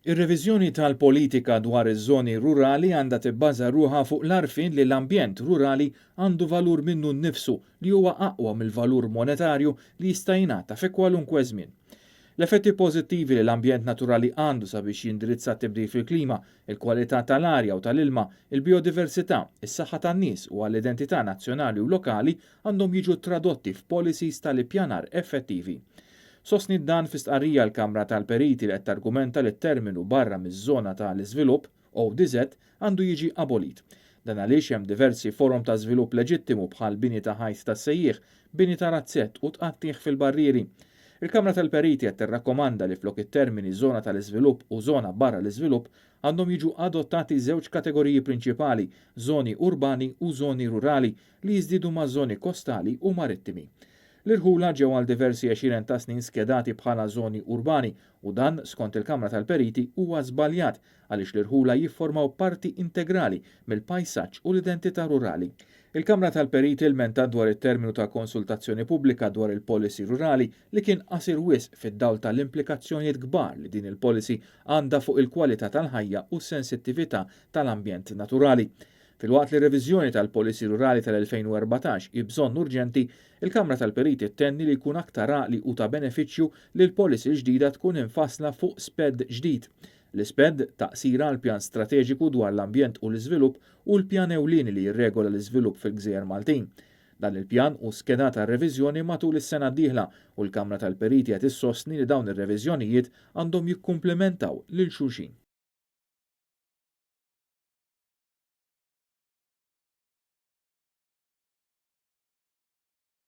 Ir-reviżjoni tal-politika dwar iż-żoni rurali għandha tibbaża ruħha fuq l-għarfien li l-ambjent rurali għandu valur minnu nnifsu li huwa aqwa mill-valur monetarju li jista' jingħata fi kwalunkwe żmien. L-effetti pożittivi li l-ambjent naturali għandu sabiex jindirizza t-tibdil fil-klima, il-kwalità tal-arja u tal-ilma, il-bijodiversità, is-saħħa tan-nies u għall-identità nazzjonali u lokali għandhom jiġu tradotti f'policies tal-ippjanar effettivi. Sostniet dan fi stqarrija l-Kamra tal-Periti li qed targumenta li t-terminu barra miż-żona ta' l-iżvilupp, ODZ, għandu jiġi abolit. Dan għaliex hemm diversi forom ta' żvilupp leġittimu bħal bini ta' ħajt tas-sejjieħ, bini ta' razzett u tqattigħ fil-barrieri. Il-Kamra tal-Periti qed tirrakkomanda li flok it-termini żona tal-iżvilupp u żona barra l-iżvilupp għandhom jiġu adottati żewġ kategoriji prinċipali, żoni urbani u żoni rurali, li jiżdiedu ma' żoni kostali u marittimi. L-irħula ġew għal diversi għexieren ta' snin skedati bħala żoni urbani u dan, skont il-Kamra tal-Periti, huwa żbaljat għaliex l-irħula jifformaw parti integrali mill-pajsaġġ u l-identità rurali. Il-Kamra tal-Periti lmentat dwar it-terminu ta' konsultazzjoni pubblika dwar il-policy rurali li kien qasir wisq fid-dawl ta' l-implikazzjonijiet kbar li din il-policy għandha fuq il-kwalità tal-ħajja u s-sensittività tal-ambjent naturali. Filwaqt li reviżjoni tal-Policy Rurali tal-2014 hi bżonn urġenti, il-Kamra tal-Periti ttenni li jkun aktar għaqli u ta' benefiċċju li l-policy l-ġdida tkun imfassla fuq SPED ġdid. L-SPED, taqsira għall-Pjan Strateġiku dwar l-Ambjent u l-Iżvilupp, hu l-pjan ewlieni li jirregola l-iżvilupp fil-gżejjer Maltin. Dan il-pjan hu skedat għal reviżjoni matul is-sena d-dieħla u l-Kamra tal-Periti qed issostni li dawn ir-reviżjonijiet għandhom jikkumplementaw lil xulxin.